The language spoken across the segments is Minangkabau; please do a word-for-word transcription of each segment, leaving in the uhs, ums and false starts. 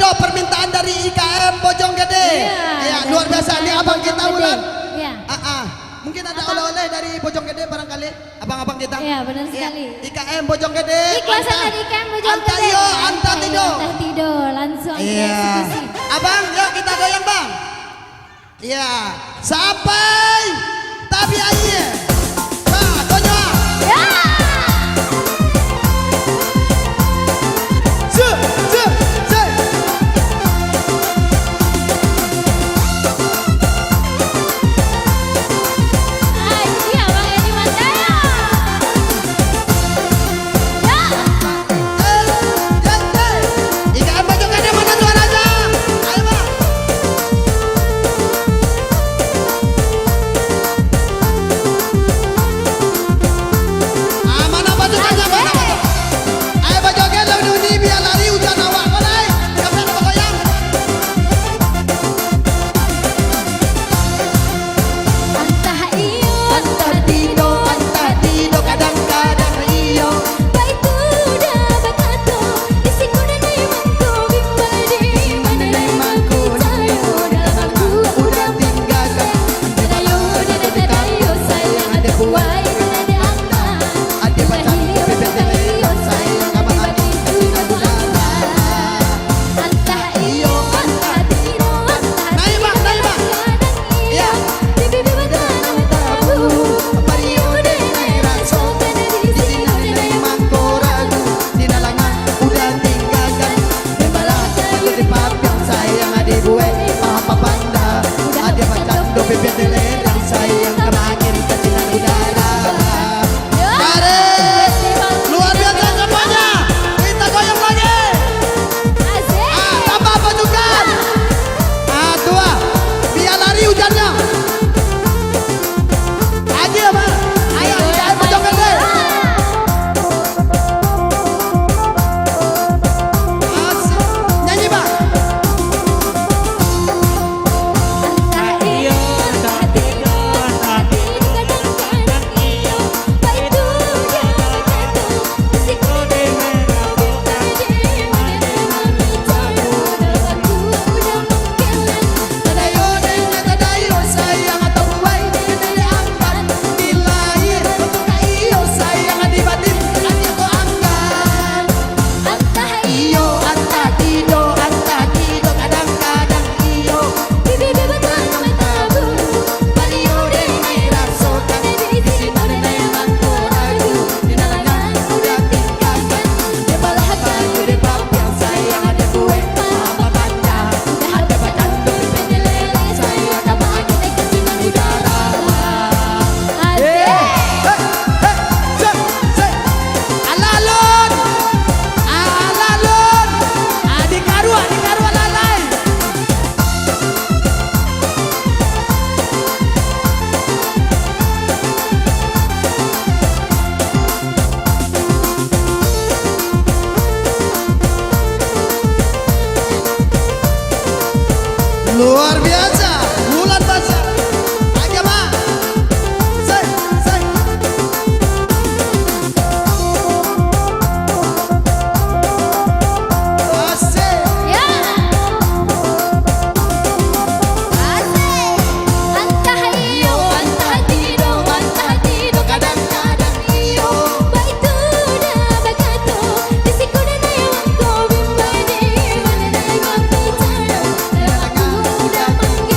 Permintaan dari I K M Bojong Gede. Iya, ya, dari luar biasa. Ini I K M abang kita, Bojong Gede. Wulan. Iya. Ah, ah. Mungkin ada oleh-oleh dari Bojong Gede barangkali, abang-abang kita. Iya, benar sekali. I K M Bojong Gede. Ikhlas antah, dari I K M Bojong Gede. Antah iyo, antah tido. Antah iyo, antah tido. Langsung aja eksekusi. Iya. Abang, yuk kita goyang, Bang. Iya, sampai tapi aja. Nah, tonyo. Ya. Su, su, su. Aji, Abang Edi Mandaya. Ya. I K M Bojong Gede, mana suaranya? Ayo, Bang. Ah, mana pasukannya, mana pasukan? Ayo, Bojong Gede, lawan Duni, biar lari hujan awak, mulai. Siapa yang goyang? Antah iyo, antah tido, antah tido, kadang-kadang iyo. Baitu dah bakato, di siko nan emang ko bimbang dek, di siko nan emang ko bimbang dek, dalam aku udah tinggalkan. Tadayo, tadayo, sayang, ado buai, ado angka. Ado bacando, bebek telek, sayang, ka ma ati, ka sinan udara. Antah iyo, antah tido, antah tido. Naik, Bang, naik, Bang. Iya. Di bibia batando tabu, pariyo den ai rasokan, di sinan den ai mangko ragu, di nan langa udah tinggakan. Den balah batu di papiang, sayang, ado buai, paha papanda. Ado bacando, bebek telek, sayang, ka ma angin, ka sinan udara. Tarik. Luar biasa semuanya. Kita goyang lagi. Asik. Ah, tambah pasukan. Ah, tuh, ah. Biar lari hujannya. Aji, Bang. Ayo, kita pojok gede. Asik. Nyanyi, Bang. Antah iyo, antah tido, antah tido, kadang-kadang iyo. Bibia batando tabu, pariyo den ai rasokan. Di sinan den ai mangko ragu, di nan langa udah tinggakan. Den balah batu di papiang, sayang, ado buai, paha papanda. Ado bacando, bebek telek, sayang, ka ma angin, ka sinan udara. Asik. Eh, eh, eh, sik, sik. Alah, Lun. Alah, Lun. Ah, dikaruak, dikaruak lalai. Luar biasa, bulan puasa. Aja, Mak. Sik, sik. Asik. Ya. Asik. Antah iyo, antah tido, antah tido, kadang-kadang iyo. Baitu dah bakato, di siko den ai mangko bimbang dek, di siko den ai mangko bicara. Dalam aku udah manggil.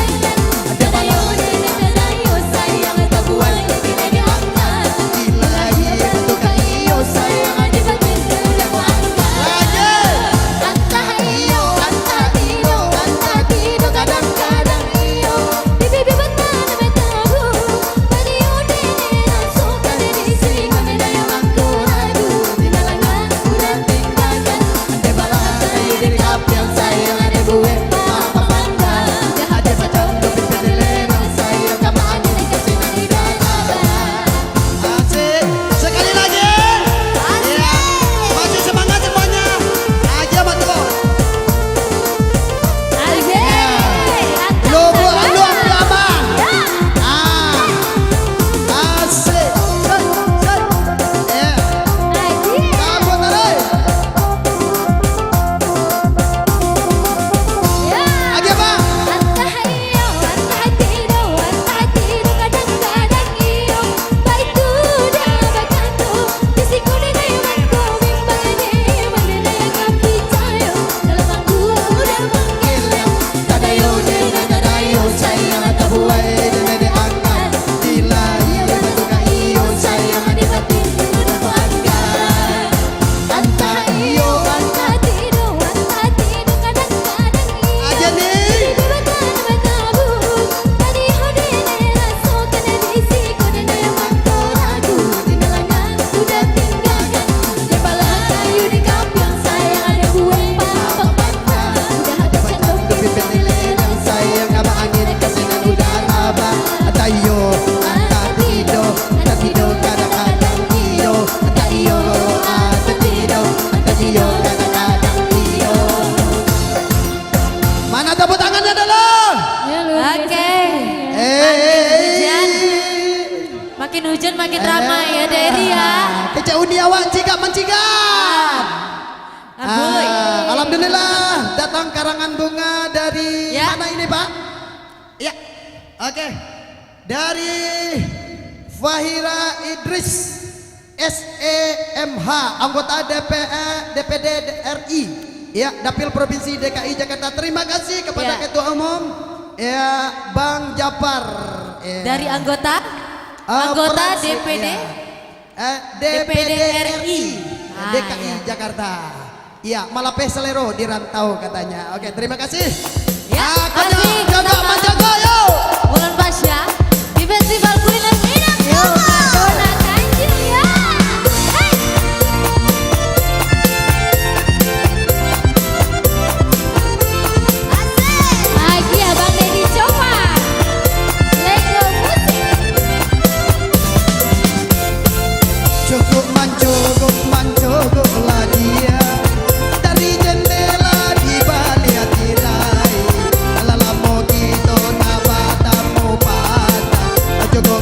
Makin hujan makin ramai ya, Dairi ya. Kecek uni awak cigak mancigak. Ah, Amboi. Ah, alhamdulillah, datang karangan bunga dari Ya. mana ini, Pak? Ya, oke. Dari Fahira Idris, S E M H, anggota D P R, D P D R I, ya, Dapil Provinsi D K I Jakarta. Terima kasih kepada Ya. Ketua Umum, ya, Bang Japar. Ya. Dari anggota? Eh, Anggota Frans, D P D? Ya. Eh, D P D R I, D P D R I. Ah, D K I iya. Jakarta. Iya, malapeh salero di rantau katanya. Oke, terima kasih. Ya, Ah, konyol, asik, jaga sama. Manjaga, yo. Bulan Pasya di Festival Kuliner Minangkabau. Yo, betul. Kota Tanjung, ya. Hei. Asik. Lagi Abang Dedi Copa. Lego Musik. Cukup mancogok, mancogoklah dia dari jendela di baliak tirai. Alah lamo kito ndak batamu patah, cukup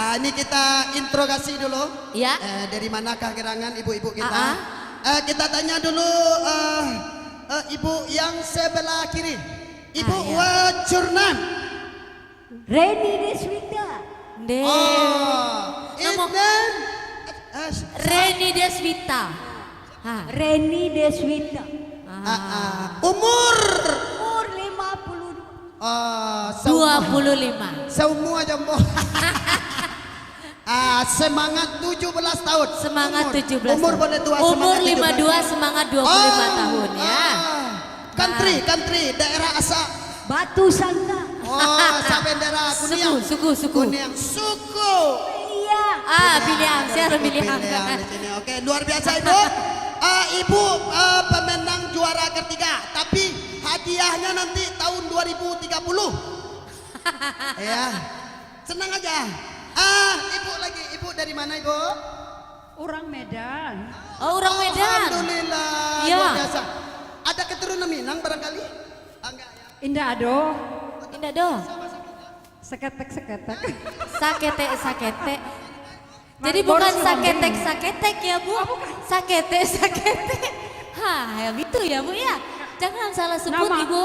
Ah, ini kita interogasi dulu. Ya. Eh, dari manakah gerangan ibu-ibu kita? Ah, ah. Eh, kita tanya dulu, eh, eh, ibu yang sebelah kiri. Ibu, ah, ya. What's your name? Reni Deswita. Nde. Oh, Namo? Inen, eh, s-, Reni Deswita. Ha. Reni Deswita. Ah, ah. Umur? Umur lima puluh dua. Ah, saumur. Dua puluh lima. Saumur aja, Mbok. Ah, semangat tujuh belas tahun. Semangat tujuh belas tahun. Umur boleh tua, semangat tujuh belas tahun. Umur lima dua, semangat dua puluh lima tahun, ya. Ah, country, country, daerah asa. Batu Sangka. Oh, asa bendera kuniang. Suku, suku, suku. Kuniang, suku. Iya. Ah, pilihan, saya ada pilihan. Pilihan di sini. Oke, luar biasa, Ibu. Ah, Ibu, ah, pemenang juara ketiga, tapi hadiahnya nanti tahun dua ribu tiga puluh. Ya. Senang aja. Ah, Ibu lagi. Ibu dari mana, Ibu? Urang Medan. Oh, urang Medan. Alhamdulillah, iya. Luar biasa. Ada keturunan Minang barangkali? Ah, enggak, ya? Indak ado. Indak ado. Saketek-saketek. Saketek-saketek. Jadi bukan saketek-saketek ya, Bu? Oh, bukan. Saketek-saketek. Ha, ya gitu ya, Bu, ya. Jangan salah sebut, Ibu.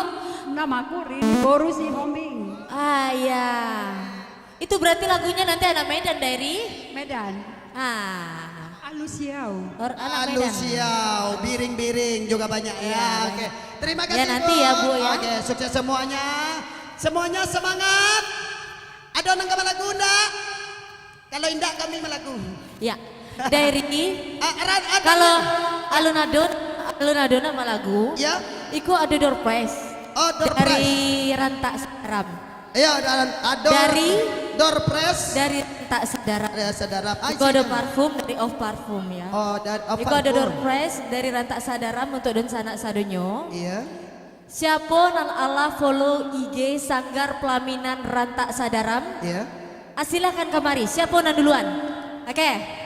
Nama aku Rini Boru Sihombing. Ah, iya. Itu berarti lagunya nanti anak Medan dari? Medan. Ah. Alusiau. Or-, anak Medan. Alusiau, biring-biring juga banyak ya. Iya. Oke. Terima kasih, nanti ya, Bu, ya. Oke, sukses semuanya. Semuanya semangat. Ada nan ka malagu ndak? Kalau indak, kami malagu. Ya. Dari, ah, Ran, ada kalau alun-alun, alun-alun nak malagu, ya. Iko ado door prize. Oh, door prize. Dari Rantak Sadaram. Iya, dan ado dari door prize. Dari Rantak Sadaram. Dari Sadaram. Ah, iko ado parfum dari Off Parfum, ya. Oh, dari Off Parfum. Iko ado door prize dari Rantak Sadaram untuk dunsanak sadonyo. Iya. Siapo nan alah follow I G Sanggar Pelaminan Rantak Sadaram? Iya. Ah, silakan kamari. Siapo nan duluan? Oke.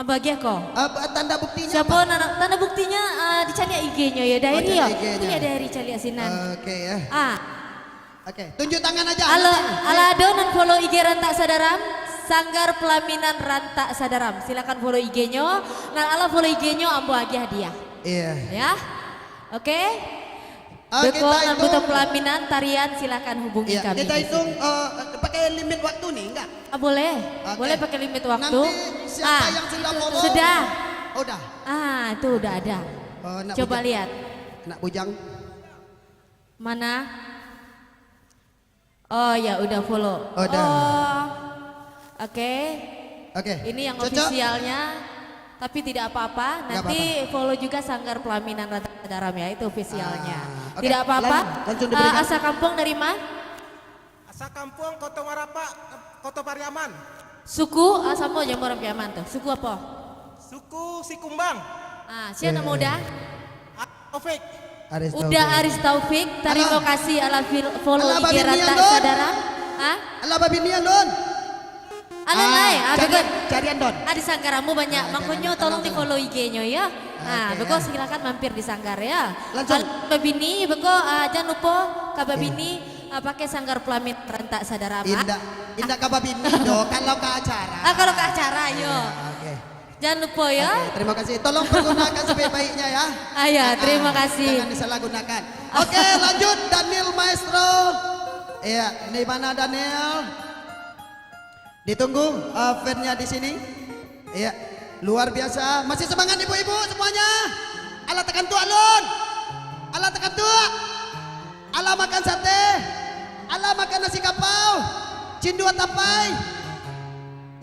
Ambo agiah ko. Ah, tanda buktinya apa? Siapo nan, tanda buktinyo, ah, dicaliak I G-nyo yo, diary yo. Oh, caliak I G-nyo. Punya diary caliak sinan. Oke, ya. Ah. Oke, tunjuk tangan aja. Alah, alah ado nan follow I G Rantak Sadaram, Sanggar Pelaminan Rantak Sadaram. Silakan follow I G-nyo. Nan alah follow I G-nyo, ambo agiah hadiah. Iya. Ya. Oke. Ah, beko kita nan butuh pelaminan, tarian, silakan hubungi kami di sini. Iya, kita hitung, eh, pakai limit waktu nih, enggak? Ah, boleh. Oke. Boleh pakai limit waktu. Nanti siapa yang sudah follow? Ah, sudah. Oh, udah. Ah, itu udah ada. Oh, nak bujang. Coba lihat. Nak bujang. Mana? Oh ya, udah follow. Oh, udah. Oh. Oke. Oke. Ini yang officialnya, tapi tidak apa-apa. Nggak apa-apa. Nanti follow juga Sanggar Pelaminan Rantak Sadaram ya, itu officialnya. Ah, oke. Tidak apa-apa. Lan-, langsung diberikan. Ah, asa kampuang dari ma? Asa kampuang Koto Ngarapak, Koto Pariaman. Suku, ah, samo jo urang Piaman tu. Suku apa? Suku Sikumbang. Ah, sia namo udah? Taufik. Aris Taufik. Uda Aris Taufik, tarimo kasih alah fil-, follow I G Rantak Sadaram. Hah? Alah babini alun? Alun lai. Ah, carian, carian, Don. Ah, di Sanggar ambo banyak. Ah, mangkonyo tolong di-follow I G-nyo, ya. Ah, beko silakan mampir di Sanggar, ya. Langsung. Kalau babini, beko, ah, jan lupo ka babini, ah, pakai Sanggar Pelamin Rantak Sadaram, ah. Indak, indak ka babini, doh, kalau ka acara. Ah, kalau ka acara, yo. Iya, oke. Jan lupo, ya. Oke, terima kasih. Tolong pergunakan sebaik-baiknya, ya. Ah, ya, terima kasih. Jangan disalahgunakan. Oke, lanjut, Daniel Maestro. Iya, di mana Daniel? Ditunggu, eh, fan-nya di sini. Iya, luar biasa. Masih semangat ibu-ibu semuanya? Alah takantuak alun. Alah takantuak. Alah makan sate. Alah makan nasi kapau. Cindua tapai.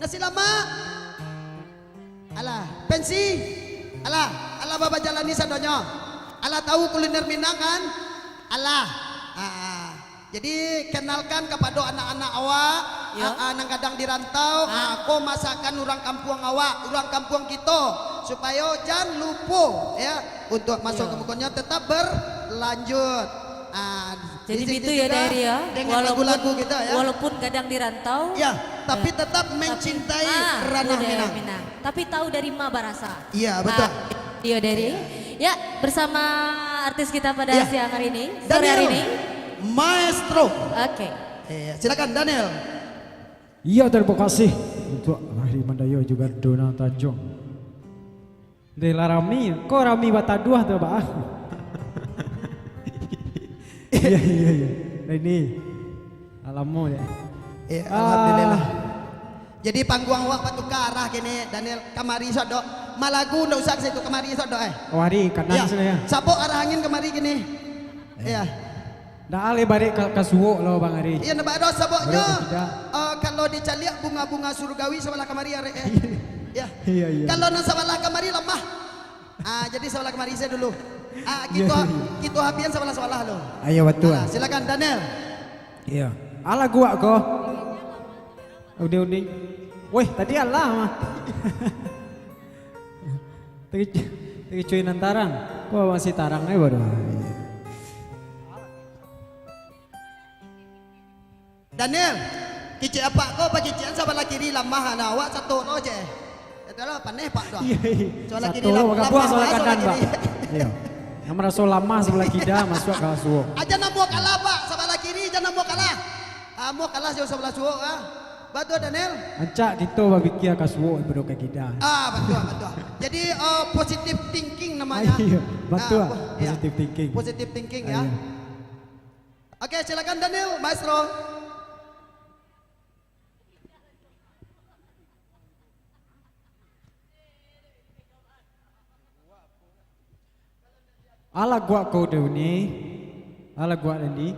Nasi lamak. Alah, pensi. Alah, alah babajalani sadonyo. Alah tahu kuliner Minang kan? Alah. Ah, ah. Jadi, kenalkan kapado anak-anak awak, ah, ah, nan gadang di rantau, ah, ko masakan urang kampuang awak, urang kampuang kito, supayo jan lupo, ya, untuk maso ka mukonnyo tetap berlanjut. Ah, jadi di situ bitu ya, juga Dairi, ya. Dengan lagu-lagu kita, ya. Walaupun gadang di rantau, ya, tapi tetap mencintai ranah Minang. Tapi tahu dari ma barasa. Iya, betul. Ah, iya, Dairi. Iya. Ya, bersama artis kita pada siang hari ini, sore hari ini. Daniel Maestro. Oke. Iya, silakan, Daniel. Iya, terima kasih. Untuak Ari Mandayo jo Gado Nan Tanjuang. Deh lah rami, ko rami bataduah tu, Bah. Iya, iya, iya. Lah ini. Lah lamo je. Eh, Ah. alhamdulillah. Jadi pangguang awak batuka arah kini, Daniel, kamari sodok. Malagu ndak usah ka situ, kamari sodok, eh. Oh, hari kanan Ya. sudah ya. Sabok arah angin kamari kini. Eh. Ya. Ndak alih barek ka, ka suok lo, Bang Ari. Iya, ndak bado saboknyo. Barek ka kida. Eh, kalau dicaliak bunga-bunga surgawi sabalah kamari arek, eh. Ya. Iya, iya. Kalau nan sabalah kamari lamah. Ah, jadi sabalah kamari sajo dulu. Ah, Iya, kito, iya. kito habian sabalah-sabalah lo. Ayo, batua. Ah, silakan, Daniel. Iya. Alah guak ko. Undi-undi. Weh, tadi alah mah. Tadi, tadi cuy nan tarang. Ko masih tarang eh baru. Daniel, kicik apak ko pakicikan sabalah kiri lamah, nah, awak sato lo je. Itulah paneh, Pak, tu. Iya, iya. Sabalah kiri Sato lo lam-, bagabuang lamah, sabalah Pak, kanan, sabalah Pak. kiri. Iya. Yang maraso lamah sabalah kida, masuak ka suok. Aja namo kalah, Pak, sabalah kiri, aja namo kalah. Ah, mau kalah jauh sabalah suok, ah. Batua, Daniel? Rancak kito bapikia ka suok daripada ka kida. Ah, batua, batua. Jadi, eh, positive thinking namanya. Iya, batua. Ah, po-, iya. Positive thinking. Positive thinking, ya. Iya. Oke, silakan Daniel, maestro. Alah guak ko duni. Alah guak dandi.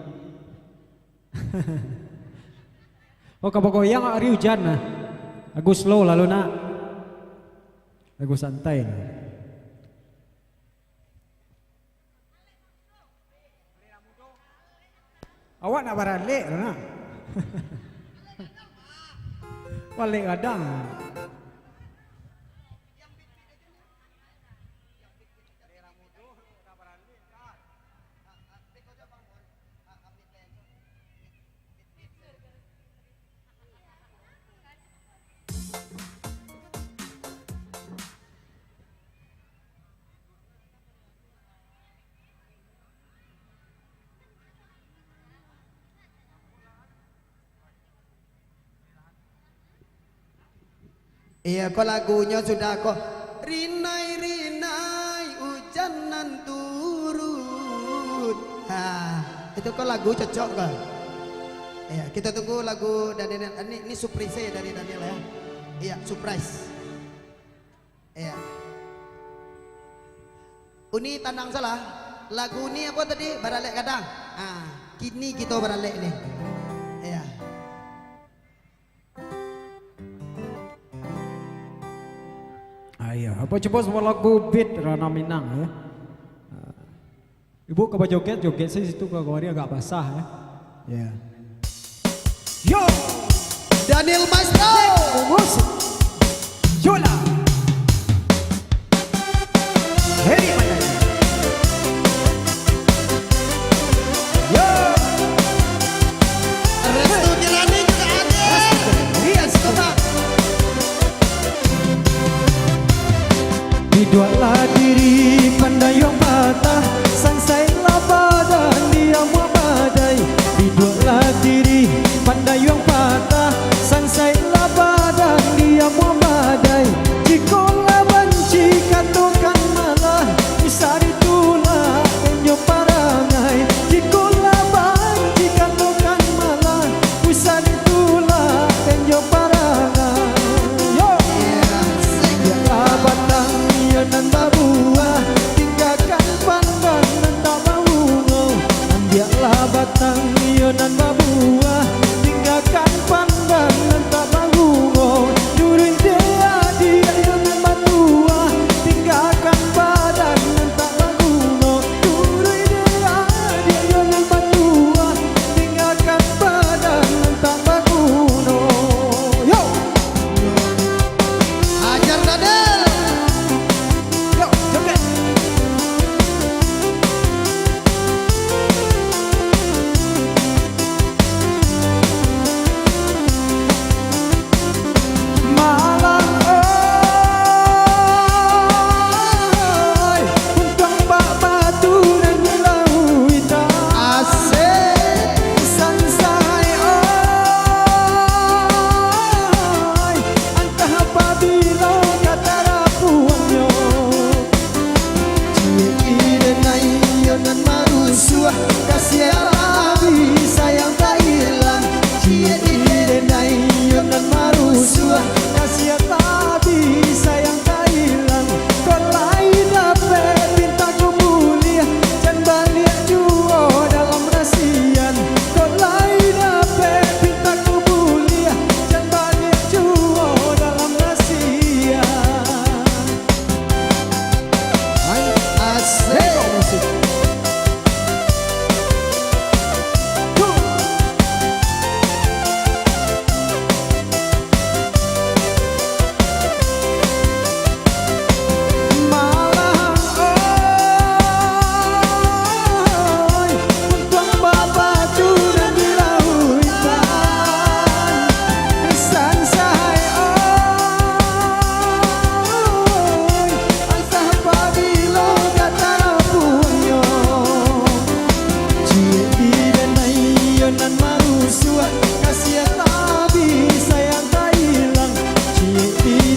Oh, ka bagoyang ari ujan nah. Lagu slow lalu nak. Lagu santai lah. Awak nak baralek tu nak. Balek gadang. Iya, ko lagunyo sudah ko. Rinai-rinai ujan nan turun. Ha, itu ko lagu cocok ko. Iya, kita tunggu lagu Daniel. Ini, ini surprise dari Daniel ya. Iya, surprise. Iya. Uni tanang salah. Lagu ni apa tadi? Baralek gadang. Ah, kini kita baralek ni. Iya. Ah, iya. Apa coba sebuah lagu beat Rana Minang ya. Ah. Ibu ka bajoget, joget sajo situ, ka kamari agak basah, eh. Ya. Yo! Daniel Maestro! Musik. Yolah. Hei, mana? Yo! Restu Kirani juga hadir. Restu. Iya, suka. Biduaklah diri pandayuang patah, sansailah badan di amuah badai. Biduaklah diri pandayuang patah, sansailah badan di amuah badai. Jikolah banci, katokan malah, usah ditulak inyo parangai. Jikolah banci, katokan malah, usah ditulak inyo parangai. Yo! Biaklah batang iyo nan babuah, tinggakan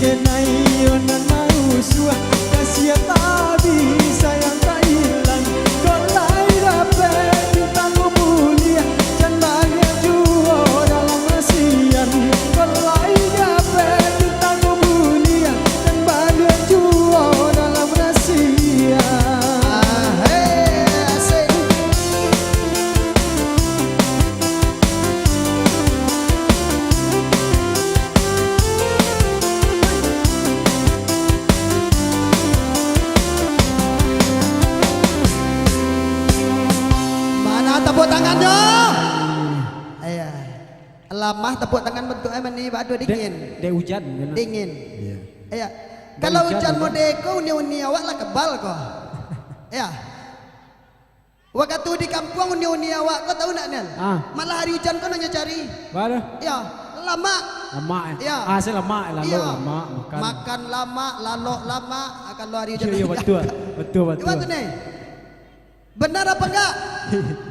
Kenai yo nan mausuah, kasian tak abih, sayang tak ilang. Kok lai dapek bintang mulia, jan baliak juo dalam rasian. Kok lai dapek bintang mulia, jan baliak juo dalam rasian. Ah, hei, asik. Mana tepuk tangannyo? Iya. Lamah tepuk tangan bentuknyo mani, baduo Dek, dingin. Dek ujan, kan? Dingin. Iya. Iya. Dek kalau ujan, ujan ujan. Mode ko, uni-uni awak lah kebal ko. Iya. Wakatu di kampuang uni-uni awak ko, tahu ndak, Niel? Ah. Malah hari ujan ko nan nyo cari. Baa tu? Iyo, lamak. Lamak, eh? Iyo. Ah, se lamak, lalu iyo. Lamak, makan. Makan lamak, lalok lamak, ah, kalau hari ujan. Iyo, iyo, batua. Batua, batua. Gimana tu, Niel? Benar apa enggak?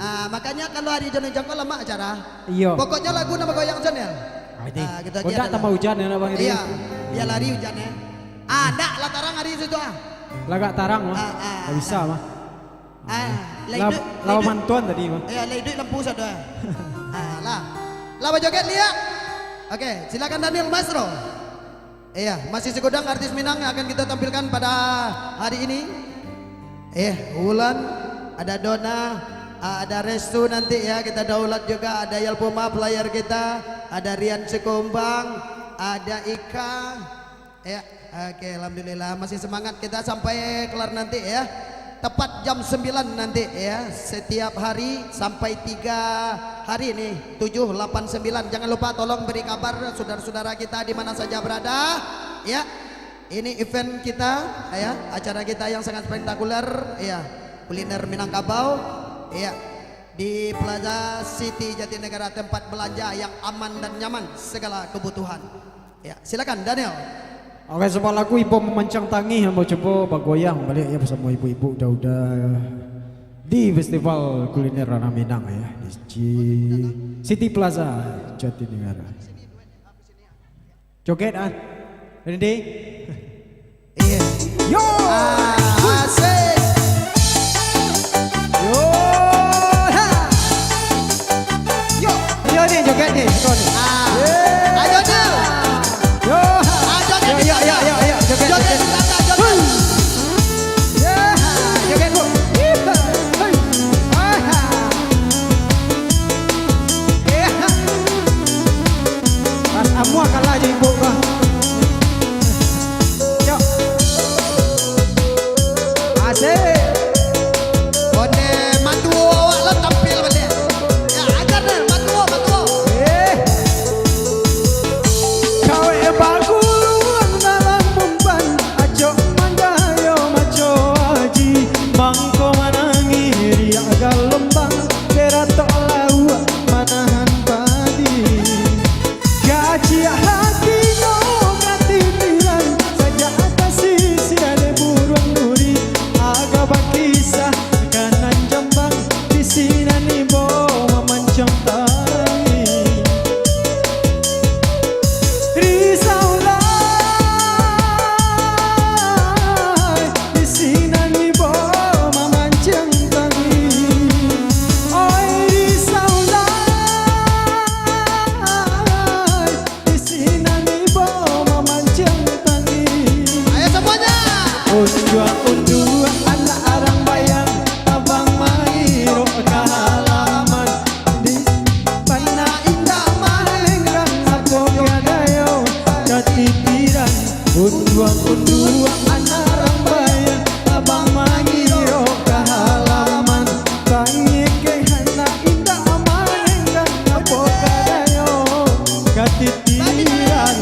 Ah, makanya kalau hari ujan-ujan ko lamak acara. Iyo. Pokoknyo lagu nan bagoyang se, Niel. Ah, gitu aja. Kok ndak tambah ujan yo, Bang Edi? Iyo, bia lari ujan, eh. Ah, ndak lah tarang hari situ, ah. Lah agak tarang mah. Ah, ah, ndak bisa mah. Ah, lah iduik, lah iduik. Mantuan tadi mah. Iyo, lah iduik lampu sado. Ah, lah. Lah bajoget liak. Oke, silakan Daniel Maestro. Iya, masih segudang artis Minang yang akan kita tampilkan pada hari ini. Eh, Wulan, ada Dona, ah, ada Restu nanti ya, kita daulat juga, ada Yalpuma player kita, ada Rian Sikumbang, ada Ika. Ya, oke, alhamdulillah, masih semangat kita sampai kelar nanti ya. Tepat jam sembilan nanti ya, setiap hari sampai tiga hari nih, tujuh, delapan, sembilan. Jangan lupa tolong beri kabar saudara-saudara kita di mana saja berada. Ya, ini event kita, ya, acara kita yang sangat spektakuler, ya, kuliner Minangkabau, ya, di Plaza City Jatinegara, tempat belanja yang aman dan nyaman segala kebutuhan. Ya, silakan, Daniel. Oke, sebab lagu Ibo Mamancang Tangih, ambo cubo bagoyang baliak ya basamo ibu-ibu Dauda di Festival Kuliner Ranah Minang ya, di Ci-, City Plaza Jatinegara. Joget, ah. Ready? Iya. Yo! Ah, asik. Yo, ha. Yo. Yo ni, joget ni, joget ni. Ah. Ayo, Dil. Yo, ha. Ah, joget, yo, yo, joget. Yo, yo, yo, yo, yo, joget, joget. Huh. Yo, ha. Joget, Bu. Yeeha. Hei. Ah, ha. Yeeha. Pas amuah kalah jo ibu ko. Yo. Asik. Onde matuo awak lo tampil baliak. Ya, ajar deh, matuo, matuo. Eh. Cawek baguluang dalam umpan, acok mandayo maco aji, mangko manangih riak galombang, beratok lauak manahan padi. Kaciak hatinyo katitiran, sajak ateh sisih ado buruang duri, agak bakisah ka nan jambang, di sinan ibo mamancang tangih. Risau lai, di sinan ibo mamancang tangih. Oi, risau lai, di sinan ibo mamancang tangih. Ayo semuanya. Unduak-unduak anak arang bayang, tabang mangirok ka halaman. Di bana indak malenggang, apo gadayo katitiran. Unduak-unduak anak arang bayang, tabang mangirok ka halaman. Tangih ka anak indak malenggang, apo gadayo katitiran.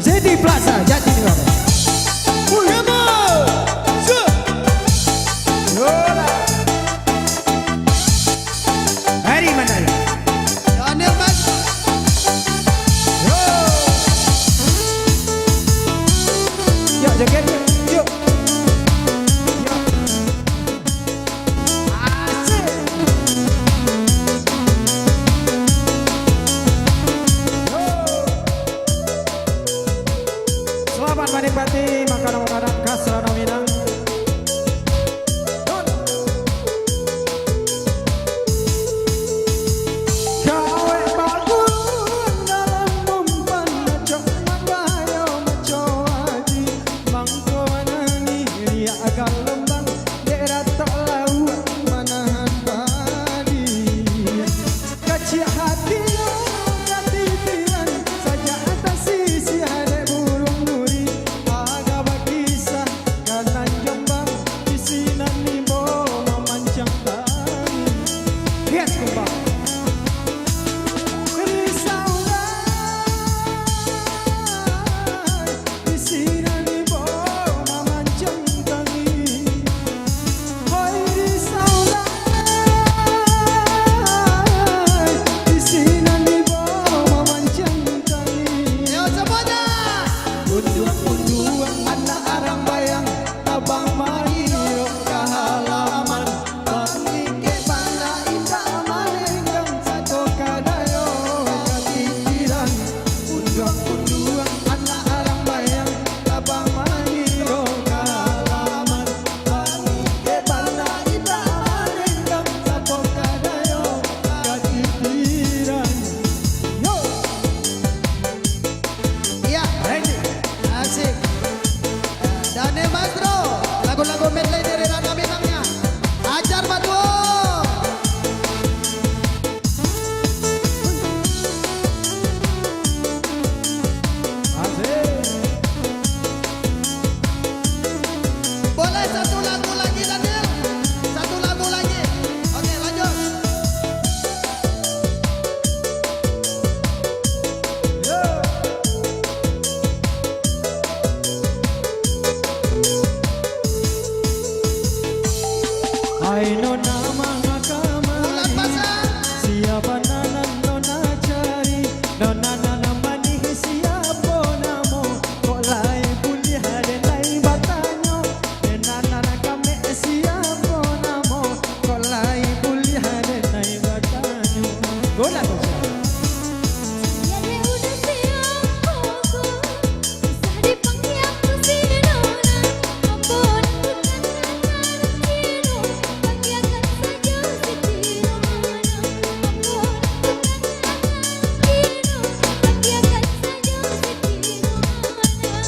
City Plaza, Jatinegara. Wih. Come on. Sure. Yolah. Hari mana ya? Daniel Mas. Yo. Yo, joget, yuk. Yuk. Yuk. Asik. Yo. Selamat Manikmati makanan-makanan khas Ranau Minang. Kawek baguruang dalam umpan, acok manggayo maco aji, mangko manangih riak galombang, dek ratok lauak manahan padi. Kaciak hati lo katitilan, sajak tasisiah dek buruang nuri, aga bakisah ka nan Jombang, di sinan ibo mamancang tangi. Yes, kumbang. Risau lai, di sinan ibo mamancang tangi. Hoi risau lai, di sinan ibo mamancang tangi. Yo, samuanyo. Unduang-unduang anak arang bayang, tabang mairo ka halaman. Pangikek bana indak malenggang, sato ka dayo ka pikiran. Unduang-unduang anak arang bayang, tabang mairo ka halaman. Pangikek bana indak malenggang, sato ka dayo ka pikiran. Yo. Iya, ready. Asik. Daniel Maestro, lagu-lagu medley dari Ranau Minangnya. Ajar batua. Asik. Boleh satu lagu lagi, Daniel? Satu lagu lagi. Oke, lanjut. Ai nona manga kamari, sia bana nan nona cari, nona nan manih sia namo, kok lai buliah den lai batanyo, den nan kamek sia namo. Kok lai buliah den lai batanyo. Golah tu, Sia. Sia dek udah siang pokok, usah dipanggia ku si nona. Ampun, bukan anak Cino, panggiakan sajo si Cino nona. Ampun, bukan anak Cino, panggiakan sajo si Cino nona.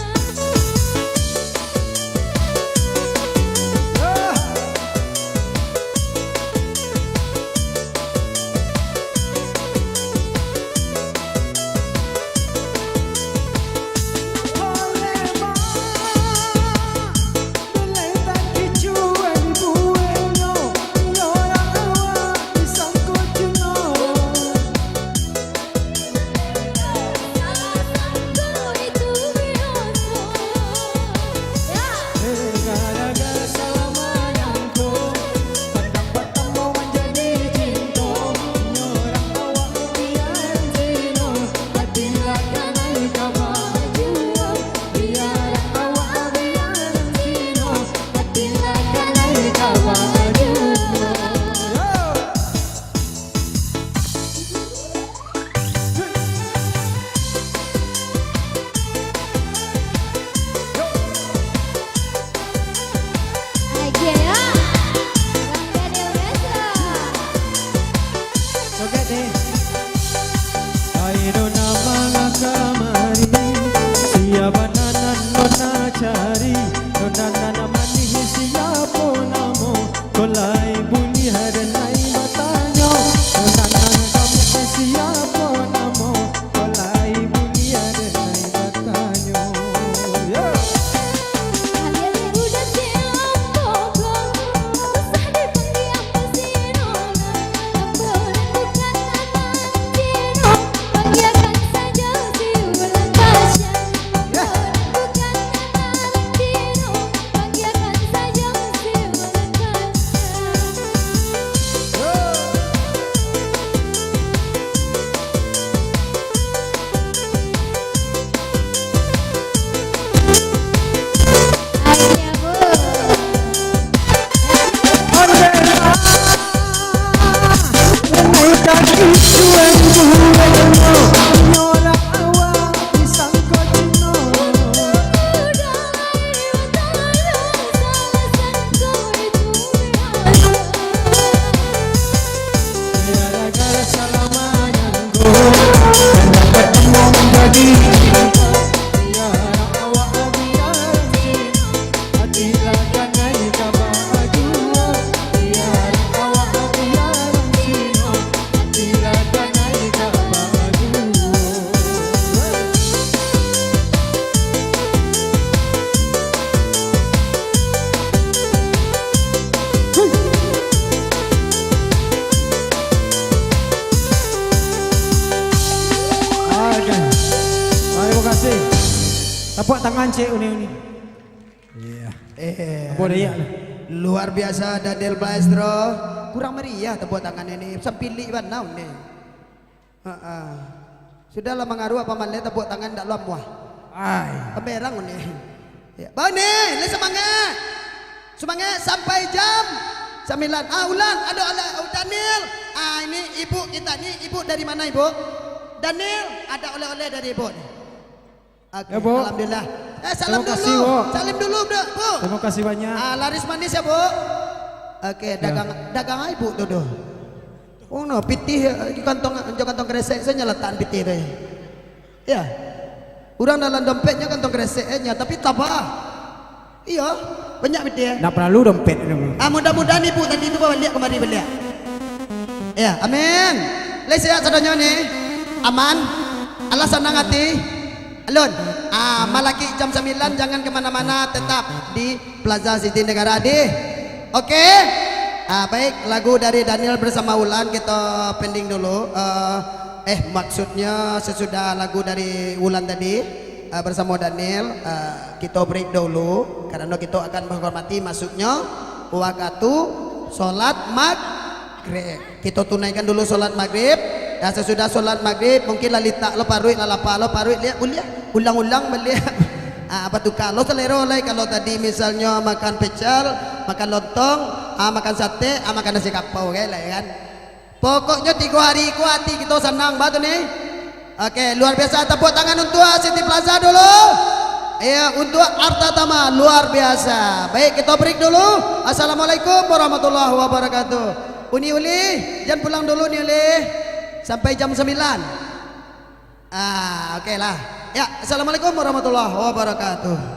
Lagi ya. Langkah dewasa. Joget deh. Ai nona manga kamari, sia bana nan nona cari, nona nan manih sia namo, kok lai buliah den lai batanyo, nona nan kamek sia namo, kok lai buliah den lai batanyo. Yo. Cek uni-uni. Iya. Eh, Apa dia? Luar biasa Daniel Maestro. Kurang meriah tepuk tangan ini. Sampilik bana uni. Ha-ha. Sudahlah mangaruah pamaleh tepuk tangan ndak lo amuah. Ai. Pamberang uni. Ya. Bani, le semangat. Semangat sampai jam sembilan. Ah, ulang, ada oleh oh, Daniel. Ah, ini ibu kita ni, ibu dari mana ibu? Daniel, ada oleh-oleh dari ibu ni. Oke, Ya, Bu. alhamdulillah. Eh, salam Terima kasih, dulu. Bu. Salim dulu, Bu. Bu. Terima kasih banyak. Ah, laris manis ya, Bu. Oke, Ya. dagang dagang ai, Bu, tu, tu. Oh, no, pitih eh, di kantong jo kantong kresek saja latakan pitih tu. Ya. Urang dalam dompetnya kantong kresek aja, tapi tabah. Iyo, banyak pitih. Ndak perlu dompet tu. Ah, mudah-mudahan ibu tadi tu baliak kamari baliak. Ya, amin. Lai sihat sadonyo ni? Aman? Alah sanang ati? Alun. Ah, malaki jam sambilan jangan ke mana-mana, tetap di Plaza Siti Negara di. Oke. Ah, baik, lagu dari Daniel bersama Ulan kita pending dulu. Eh, eh maksudnya sesudah lagu dari Ulan tadi eh, bersama Daniel, eh, kita break dahulu karena kita akan menghormati masuknya waktu sholat maghrib. Kita tunaikan dulu sholat maghrib. Ya, sesudah sholat maghrib, mungkin lah litak lo paruik, lah lapar lo paruik, lihat, uliah, ulang-ulang baliak. Ah, apa tukar lo selera lai kalau tadi misalnya makan pecel, makan lontong, ah, makan sate, ah, makan nasi kapau, kan, lah, ya kan? Pokoknyo tigo hari ko ati kito sanang, ba tu ni? Oke, luar biasa. Tepuk tangan untuk City Plaza dulu. Iya, untuk Arta Tama, luar biasa. Baik, kita break dulu. Assalamualaikum warahmatullahi wabarakatuh. Uni Uli, jan pulang dulu ni Uli. Sampai jam sembilan. Ah, oke lah. Ya, assalamualaikum warahmatullahi wabarakatuh.